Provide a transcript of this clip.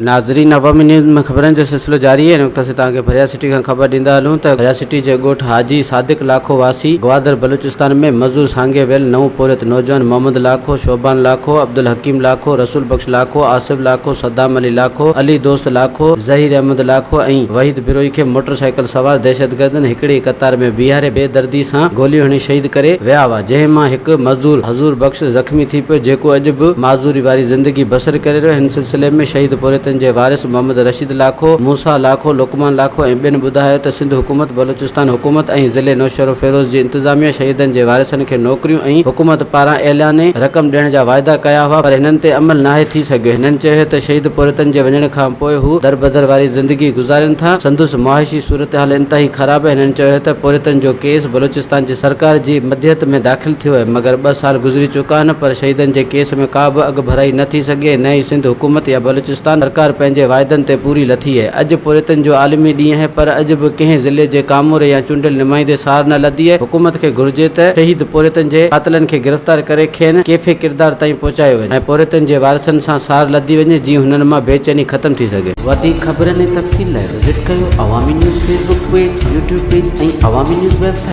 ناظرين عوامي نيوز ۾ خبرن جو سلسلو جاري آهي هن وقت اسين توهان کي ڀريا سٽي کان خبر ڏيندا هلون ته ڀريا سٽي جي ڳوٺ حاجي صادق لاکو واسي گوادر بلوچستان ۾ مزور سانگي ويل نئون پورهيت نوجوان محمد لاکو، شعبان لاکو، عبدالحڪيم لاکو، رسول بخش لاکو، آصف لاکو، صدام علي لاکو، علي دوست لاکو، ظهير احمد لاکو ۽ وحيد بروهي کي موٽر سائيڪل سوار دهشتگردن هڪڙي ئي قطار ۾ بيهاري بي دردي سان گوليون هڻي شهيد ڪري ويا هئا جنهن مان هڪ مزدور حضور بخش زخمي ٿي پيو جيڪو اڄ به معذوري واري زندگي بسر ڪري رهيو هن سلسلي ۾ شهيد پورهيتن جي وارث محمد رشيد لاکو، موسيٰ لاکو، لقمان لاکو ۽ ٻين ٻڌايو ته سنڌ حڪومت، بلوچستان حڪومت ۽ ضلعي نوشهروفيروز جي انتظاميه شهيدن جي وارثن کي نوڪريون ۽ حڪومت پاران اعلاني رقم ڏيڻ جا واعدا ڪيا هئا پر هنن تي عمل ناهي ٿي سگهيو هنن چيو ته شهيد پورهيتن جي وڃڻ کان پوء هو دربدر واري زندگي گذارين ٿا سندس معاشي صورتحال انتهائي خراب آهي هنن چيو ته پورهيتن جو ڪيس بلوچستان جي سرڪار جي مديحت ۾ داخل ٿيو آهي مگر ٻه سال گذري چڪا آهن پر شهيدن جي ڪيس ۾ ڪا به اڳڀرائي نه ٿي سگهي ۽ نه ئي سنڌ حڪومت يا بلوچستان سرڪار پنهنجي واعدن تي پوري لٿي آهي. اڄ پورهيتن جو عالمي ڏينهن آهي پر اڄ به ڪنهن ضلعي جي ڪاموري يا چونڊيل نمائندي سار نه لڌي آهي. حڪومت کي گهرجي ته شهيد پورهيتن جي قاتلن کي گرفتار ڪري کين ڪيفي ڪردار تائين پهچايو وڃي ۽ پورهيتن جي وارثن سان سار لڌي وڃي جيئن هنن مان بيچيني ختم ٿي سگهي. وڌيڪ خبرن ۽ تفصيل لاء وزٽ ڪيو Awami news Facebook page, YouTube page ۽ Awami news website.